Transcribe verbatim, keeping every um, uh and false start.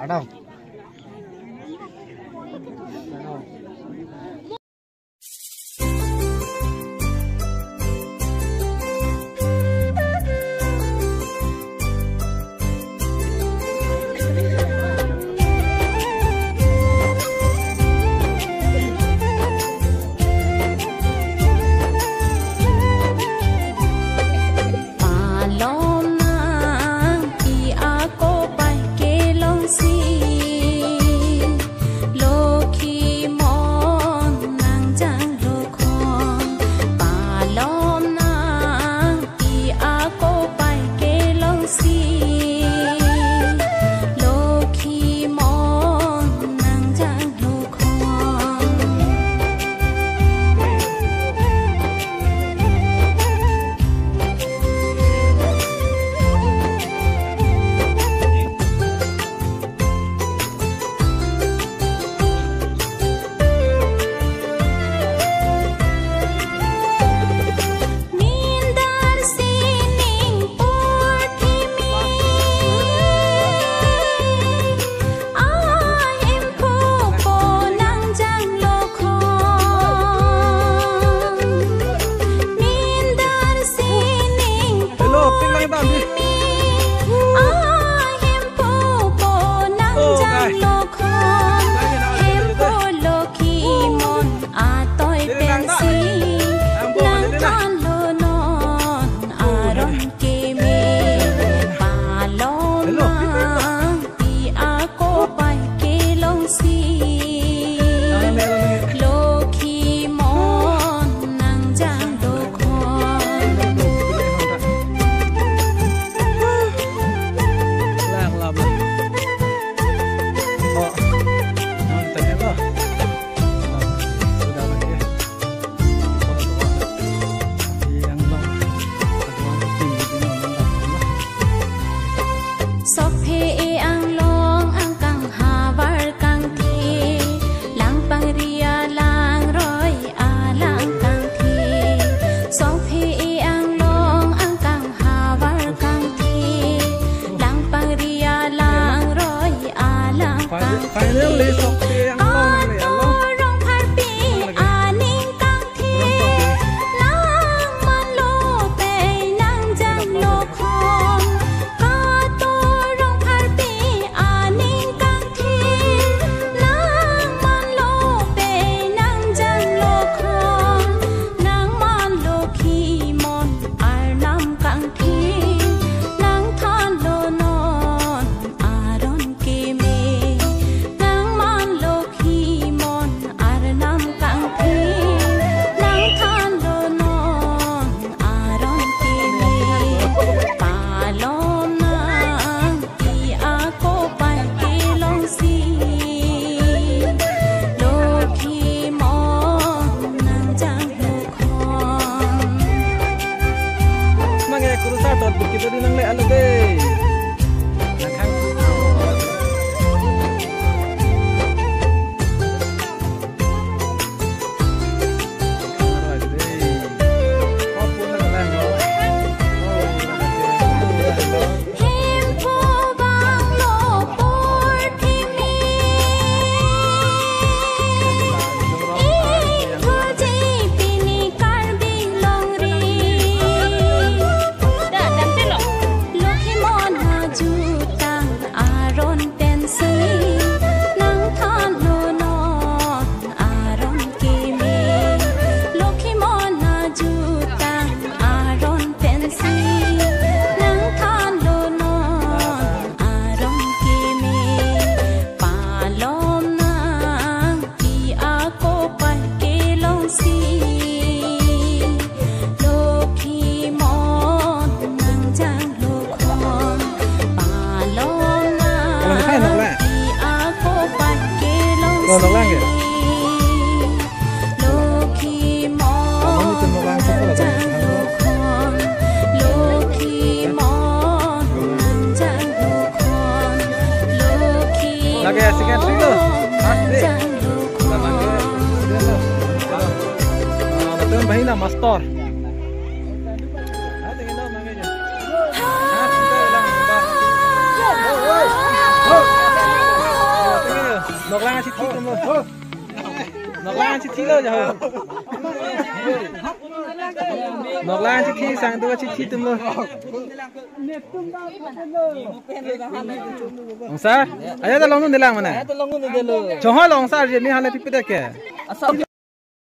Adam. Palom nangpi ako pai kelongsi, Lokhi mon nangjanglo khon. Palom nangpi ako pai kelongsi, Lokhi mon nangjanglo khon. Mindar sining purthimi ahemphu po nangjanglo khon. Mindar sining Hello, ping lang dam di. Ahemphu po nangjanglo khon. Hemphu Lokhi mon atoi pensi nangthanlo non aron keme. Palom nang pi ako pai kelongsi, Lokhi mon nangjanglo khon. Sophe e-anglong angkang havar kangthe, langpangri alangroi alang kangthe. Sophe e-anglong angkang havar kangthe, langpangri alangroi alang kangthe. Finally, Sophe e-anglong nangli, anglong. Ato rong pharpi aning kangthe, nangmanlo te nangjanglo khon. Ato rong pharpi aning kangthe, nangmanlo te nangjanglo khon. Nangman Lokhi mon arnam kangthe, nangthanlo non aron keme. Nangman Lokhi mon arnam kangthe, nangthanlo non aron keme. Palom nang pi ako pai kelongsi, Lokhi mon nangjanglo khon. Mangya kurusar tot bukit di nangle alo de. Hemphu banglo purthimi, ingthurji pini Karbi longri. Lokhi mon ajutang aron pensi, nangthanlo non aron keme. Lokhi mon ajutang aron pensi, nangthanlo non aron keme. Palom nang pi ako pai kelongsi, Lokhi mon nangjanglo khon. Palom nang pi ako pai kelongsi, Lokhi mon nangjanglo khon. Lokhi mon nangjanglo khon. Lokhi Lagi asik kan, Ringo? Asik. Nangjanglo khon. Betul, Bahina Master. Noklang chithi atumlo. Noklang chithi lo jaho. Noklang chithi, sangduk chithi atumlo. Ong sir, ayo ta longdunde lang mane. Ayo ta longdunde lo. Chonghoi long sir, je ni hala pipedet ke. Asam